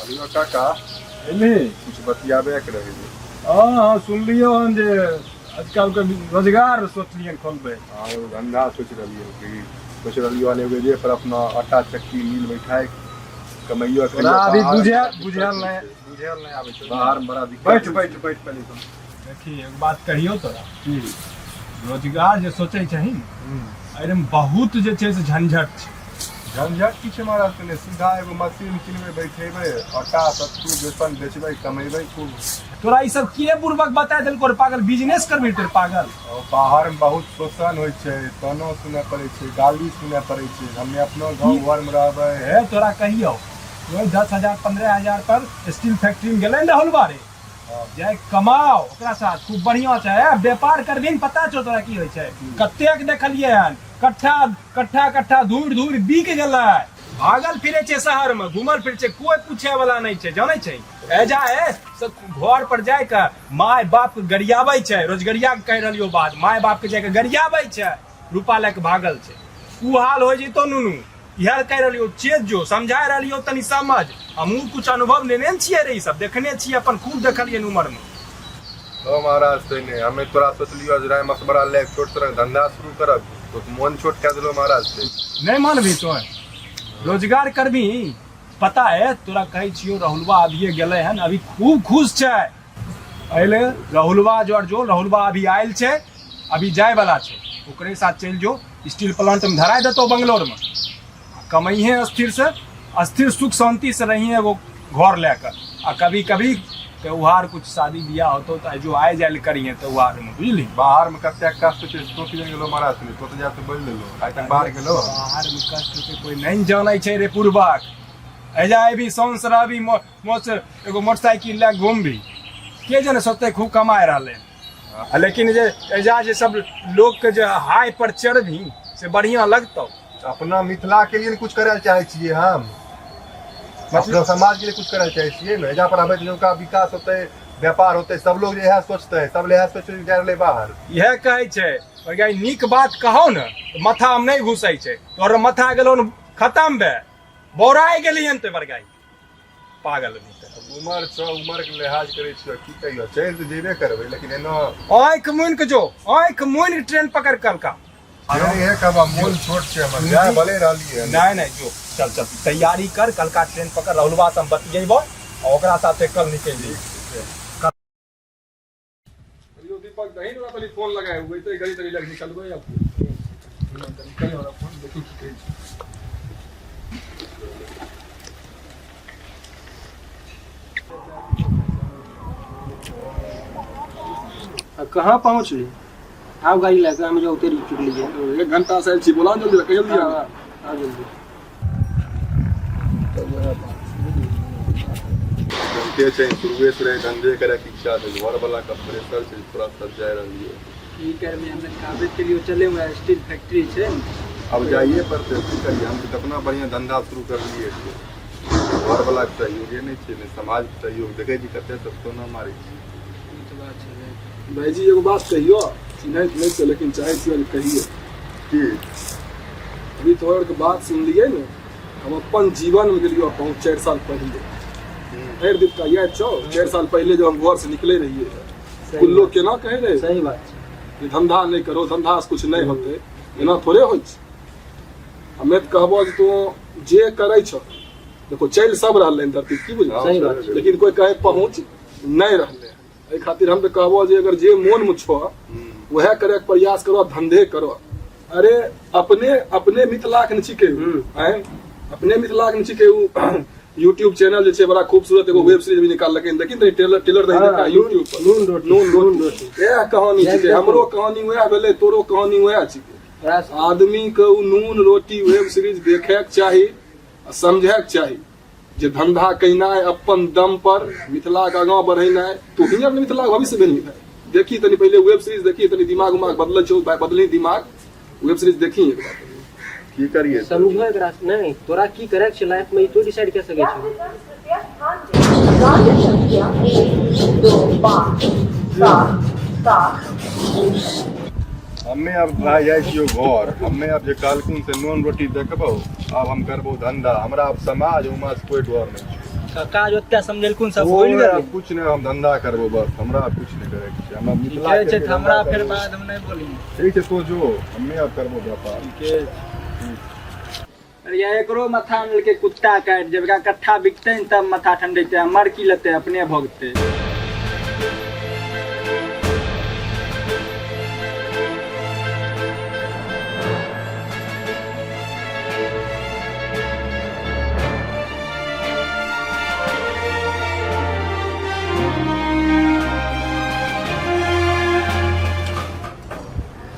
Hello काका। एली। कुछ बतियाबे के रहे। हाँ हाँ, सुनलियो हन जे आजकल के रोजगार सोचलियन खोलबै। हाँ, एगो धंधा सोच रहलियै कि सोच रहलियो हन एगो जे पर अपना आटा चक्की मिल बैठाए कमैयो। तोरा अभी बुझे बुझल नहीं, बुझल नहीं आबै छौ। बाहर में बड़ा दिक्कत बैठ होइ बैठ बैठ पहले तो। देखी, एगो बात कहियो तोरा। छै। की? रोजगार जे सोचै छही, एहिमे बहुत जे छै से झंझट छै। झंझट की छै महाराज? तने सीधा एगो मशीन किनबै, बैठेबै, आटा सत्तू बेसन बेचबै, कमेबै खूब। तोरा ई सब किए बुड़बक बता देलको रे पागल? बिजनेस करबही तोर पागल। और बाहर में बहुत शोषण होइ छै, ताना सुनय पड़ै छै, गाली सुनय पड़ै छै। हमे अपनो गाँव घर में रहबै। हे, तोरा कहियो ओहि 10,000 15,000 पर स्टील फैक्ट्री में गेलै ने राहुल बारे, जाय कमाओ ओकरा साथ खूब बढ़िया छै। ए, व्यापार करबही ने, पता छौ तोरा की होइ छै? कतेक देखलियै हन, कट्ठा कट्ठा कट्ठा धूर धूर बिक गेलै, भागल फिरै छै शहर में, घूमल फिरै छै, कोई पूछे वाला नहीं छै। जानै छै, ए जा ए सब घर पर जाय के माय बाप के गरियाबै छै। रोजगरिया के कहि रहलियो बात, माय बाप के जाय के गरियाबै छै, रूपा लए के भागल छै। उ हाल हो जैतो नुनू, इएह कहि रहलियो, चेत जो, समझा रहलियो, तनी समझ। हमहूँ कुछ अनुभव लेने ने छियै रे, ई सब देखने छियै, अपन खूब देखलियै उमर में। हो महाराज, से नहीं हमें तोरा सोचलियो जे राय मशवरा ले छोट तरह धंधा शुरू करब, तो मन छोट कह देलो महाराज से। नहीं मानबी तो रोजगार करबी। पता है तोरा कहै छियो, राहुलबा अभिये गेलै हन, अभी खूब खुश छै। अइले राहुलबा जोर जो राहुलबा अभी आयल छै, अभी जाय वाला छै, ओकरे साथ चलि जो, स्टील प्लांट में धराय देतो बंगलोर में, कमैहे स्थिर से स्थिर, सुख शांति से रहिए एगो घर लए कऽ, आ कभी कभी त्योहार कुछ शादी बियाह होतो तऽ जो आय जाय करिहे त्योहार में, बुझली? बाहर में कते कष्ट छै तो की गेलो महाराज से? तो तो जाके बोल देलो, आइ तक बाहर गेलो? बाहर में कष्ट के कोई नहीं जानै छै रे पूर्वक। एजा अबी सौंस रहबी, मोस एगो मोटरसाइकिल लए घूमबी, के जाने सोचते खूब कमाए रहले। आ लेकिन जे एजा जे सब लोग के जे हाई पर चढ़बी से बढ़िया लगतौ। अपना मिथिला के लिए कुछ करे चाहे छियै हम, अपना समाज के लिए कुछ करे चाहे छियै ने। एजा पर आबै तऽ ओकरा विकास होतै, व्यापार होतै, सब लोग इएह सोचतै, सब इएह सोच जा रहलै बाहर। इएह कहै छै, अगर नीक बात कहौ ने तऽ माथामे नहि घुसै छै। तोहर माथा गेलौ ने खतम भए बौराइ गेलियन तो बड़गाई पागल। उमर छौ, उमर के लिहाज करै छियै, की कहियो, चलि तऽ जेबे करबै, लेकिन एना आँखि मुनि के जो, आँखि मुनि के ट्रेन पकड़ कल का। इहे कहबा, मोन छोट छै हमर, जाय भले रहलियै। नहीं नहीं, जो चल चल, तैयारी कर, कल का ट्रेन पकड़, राहुलबा से हम बतियेबो आ ओकरा साथे कल निकलि जइबो। यो दीपक, दही ने तनी फोन लगाए हुए तो गली तनी लग निकलबै अब। करी हमरा फोन, देखी की कहै छै। आ कहाँ पहुँचली? आउ गाड़ी लए कऽ, हम जो उतरि चुकलियै। एक घंटा से आयल छी, बोला जल्दी, जल्दी आउ। आउ जल्दी। जानते छै, शुरुए से रहे धंधे करे के इच्छा छै, घर वाला के प्रेशर छै, थोड़ा सा जाय रहलियै। की करबै, हम काबिल के लिए चले हुए स्टील फैक्ट्री छै। अब जाइए पड़तै, की करिए? हम तऽ केतना बढ़िआँ धंधा शुरू करलियै, घर वाला के सहयोगे नहि छै, नहि समाज के सहयोग। देखै छी कते सब सोना मारै छै। ई तऽ बात छै। भाईजी, एगो बात कहियो, चिन्हैत नहि छै, लेकिन चाहै छियै जे कहिए। की? अभी तोहर के बात सुनलियै ने, हम अपन जीवन में गेलियो पहुँच 4 साल पहले। भरि दिन का याद छौ? 4 साल पहले जब हम घर से निकले रहिए, कुल लोग केना कहे रहे? सही बात छै। कि धंधा नहि करो, धंधा से कुछ नहि होते। एना थोड़े होइ छै। हमे तऽ कहबो जे तू जे करै छौ, देखो चलि सब रहलै हन धरती, की बुझल? सही बात छै। लेकिन कोई कहे पहुँच नहि रहलै हन। एहि खातिर हम तऽ कहबो जे अगर जे मोन में छौ, वएह करे के प्रयास करो, धंधे करो। अरे, अपने अपने मिथिला के छिके, आँय, अपने मिथिला के छिके उ यूट्यूब चैनल जे छै, बड़ा खूबसूरत एगो वेब सीरीज भी निकाललकै। देखी तनी ट्रेलर, ट्रेलर दही देखा यूट्यूब पर। नून रोटी। नून रोटी, इएह कहानी छिके। हमरो कहानी वएह भेलै, तोरो कहानी वएह छिके। आदमी के उ नून रोटी वेब सीरीज देखे के चाही आ समझे के चाही जे धंधा केनाइ अपन दम पर मिथिला के आगाँ बढ़ेनाइ, तो ही अपने मिथिला के भविष्य बनी भाई। देखी तनी पहिले वेब सीरीज देखी, तनी दिमाग उमाग बदलल छौ भाई, बदली दिमाग, वेब सीरीज देखी एक बार। की करिए? समझो एकरा नहीं, तोरा की करे के छै लाइफ में, ई तू डिसाइड कर सकै छी। कृपया ध्यान दें, राज्य संख्या 1 2 5 7 7। हमे अब भाई जाइ छियौ घर। हमे अब जे कहलखुन से नून रोटी देखबौ, आब हम करबौ धंधा। हमरा अब समाज उमाज कोई डर नहीं छै। काका जे ओते समझेलखुन सब ओ भूलि आब गेलै कुछ नहि, हम धंधा करबो बस, हमरा आब कुछ नहि करे के छै। हमरा मिथिला ठीके के छै तऽ लिए हमरा धंधा फेर करबो। बादमे नहि बोलिहे। ठीक छै, तो जो, हमे आब करबो व्यापार। ठीके छै। अरे यार एकरो माथा में लेके कुत्ता काटि जब एकरा कट्ठा बिकतै ने तब माथा ठंडेतै, हमर की लेतै अपने भोगतै।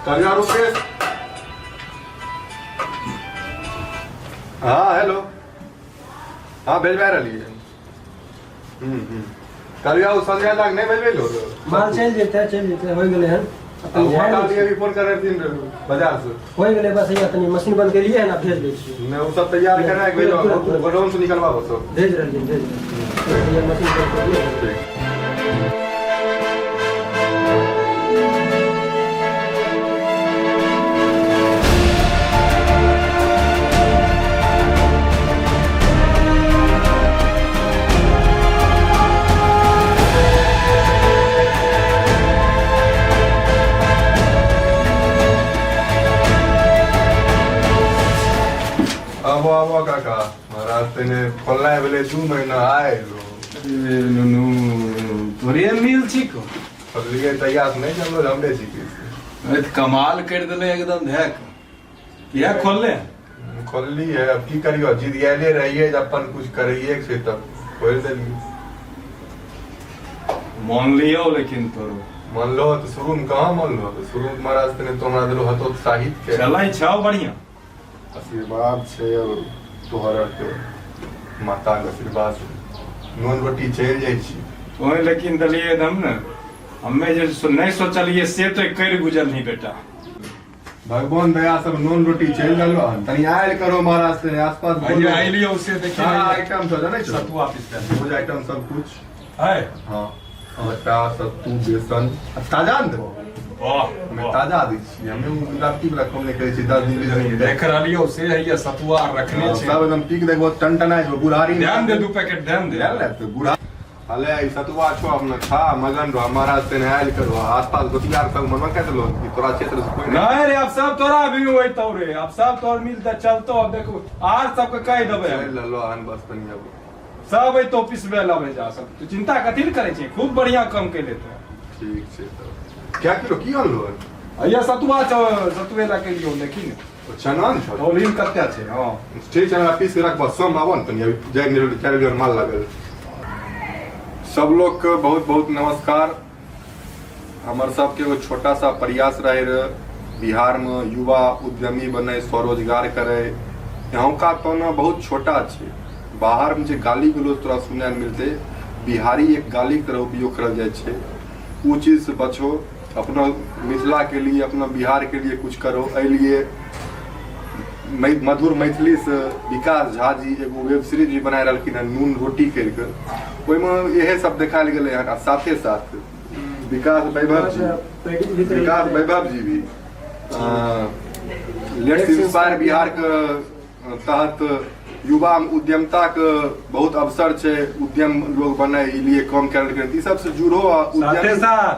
करिया रुकेश। हाँ हेलो, हाँ भेजवा रही है। करिया ओ संजय लाग नहीं भेजबे लो। माल चलि जेतै, चलि जेतै, होइ गेलै हन। अपन वहाँ ध्यान काल अभी फोन कर रहे बाजार से। होइ गेलै, बस हैया तनी मशीन बंद केलियै हन, आब भेज दै छियै। नहीं वो सब तैयार करना है, भेजो गोडाउन से निकलवा सब। भेज रहलियै, भेज रहलियै, हैया मशीन बंद केलियै हन। ठीक। आबो आबो काका, महाराज तने खोलनाइ भेलै 2 महीना आयल। ए नुनू, तोरे मिल छिको। खोललियै तैयार नहि जानलो जे हमरे छिकै। अरे तऽ कमाल करि देले एकदम धैक। किया खोलले? खोललियै, अब की करियो, जिदियाले रहियै जे अपन कुछ करैये के छै तब खोलि देलियै। मान लियो लेकिन तोरो। मानलो तऽ शुरू मे कहाँ मानलो, तऽ शुरू मे महाराज तने तो हमरा देलो हतोत्साहित के। चलै छौ बढ़िया। आशीर्वाद छै और तोहर आरके माता के आशीर्वाद से नून रोटी चलि जाइ छी। तोहे लेकिन देलियै एकदम ने, हमे जे नहि सोचलियै से तो करि गुजरलही बेटा। भगवान दया सब नून रोटी चलि रहलो हन। तनी आयल करो महाराज से आसपास। भैया आइलियो से देखिए। सारा आइटम सब जानै छौ? सतुआ पिसबै। रोज आइटम सब कुछ है। हाँ, आटा सत्तू बेसन आ ताजा ने देबो। वाह हमे वाह। ताजा दै छियै, हमे ओ मिलावटी वाला कम नहि करै छियै। 10 दिन 20 दिन देख रहलियो से हैया सतुआ रखने हाँ, छै। सब एकदम पीक देखबो टनटनाइ छौ बुढ़ारी। ध्यान दे, 2 पैकेट ध्यान दे। ध्यान ले तऽ बुढ़ा हले ई सतुआ छौ, अपना खा मगन रह। महाराज से आयल करो आसपास गोतियार सब मना कह देलो कि तोरा क्षेत्र से कोई नहीं। नहीं रे, अब सब तोरा भी वही तो रे, अब सब तोर मिल त चलतो। अब देखो आर सबके कह देबै हम। चलि रहलो हन बस तनी अब सब अइतो पिसबै लबै जा सब। तू चिंता कथी लए करै छी, खूब बढ़िया काम कैले तो। ठीक छै तब। क्या किलो की अनलो हन? हैया सतुआ छौ, सतुए लए के लियौ, देखी ने। ओ चना ने छौ। तौलिन कते छै? हँ ठीक छै, हमरा पीस के रखबह, सोम आबो ने तनी, अभी जाय के 4 बजे माल लागल। सब लोग के बहुत बहुत नमस्कार। हमर सबके एगो छोटा सा प्रयास रहे रहे बिहार में युवा उद्यमी बने, स्वरोजगार करे। यहाँ का तो ना बहुत छोटा छै, बाहर में जे गाली गलौज तोरा सुनय लए मिलते, बिहारी एक गाली के तरह उपयोग करल जाइ छै। ओ चीज से बचो, अपना मिथिला के लिए अपना बिहार के लिए कुछ करो। एहि लिए मधुर मैथिली से विकास झा जी एगो वेब सीरीज भी बना रहलखिन हन नून रोटी करि के, ओहिमे इहे सब देखायल गेलै हन। आ साथे साथ विकास वैभव जी, विकास वैभव जी भी let's inspire Bihar के तहत युवा उद्यमता के बहुत अवसर छै, उद्यम लोग बने ई लिए काम कर रहलखिन, ई सब से जुड़ो आ साथे उद्यमी साथ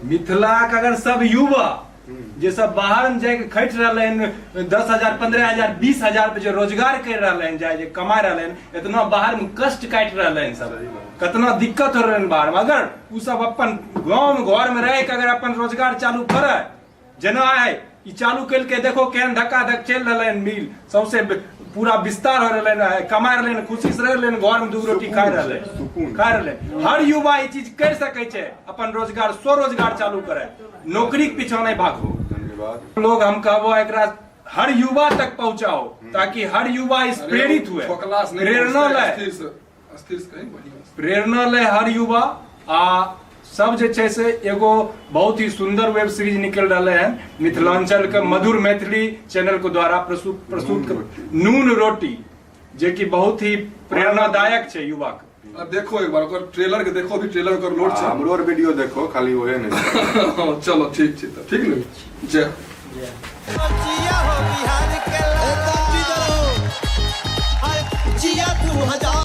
मिथिला के अगर सब युवा जे सब बाहर में जाके खटि रहलै हन, 10,000 15,000 20,000 पे जे रोजगार कर रहलै हन, जाय जे कमा रहलै हन, इतना बाहर में कष्ट काटि रहलै हन सब, कतना दिक्कत हो रहलै हन बाहर में। अगर उ सब अपन गाँव में घर में रह के अगर अपन रोजगार चालू करे, जेना आइ ई चालू केलकै, देखो केहन धक्का धक चलि रहलै हन मिल, सौंसे पूरा विस्तार हो रहलै हन, कमा रहलै हन, खुशी से रहि रहलै हन, घर में 2 रोटी खाइ रहलै, सुकून। खाइ रहलै। हर युवा ई चीज करि सकै छै, अपन रोजगार स्वरोजगार चालू करे, नौकरी के पीछा नहीं भागो। धन्यवाद। लोग हम कहबो एकरा हर युवा तक पहुंचाओ ताकि हर युवा इस प्रेरित हुए, ठोकला से नहीं प्रेरणा पहुंचते, ले, स्थिर से, स्थिर से कहीं बढ़िया से। प्रेरणा ले हर युवा। आ सब जे छै से एगो बहुत ही सुंदर वेब सीरीज निकल रहा है मिथिलांचल के मधुर मैथिली चैनल के द्वारा प्रस्तुत नून रोटी, जे कि बहुत ही प्रेरणादायक छै युवा के। अब देखो एक बार ओकर ट्रेलर के देखो, अभी ट्रेलर ओकर लोड छै। हमरो आर वीडियो देखो, खाली ओहे नहीं। हाँ, चलो ठीक छै तब, ठीक ने, जय। जिया हो बिहार के लाल, जिया 2000।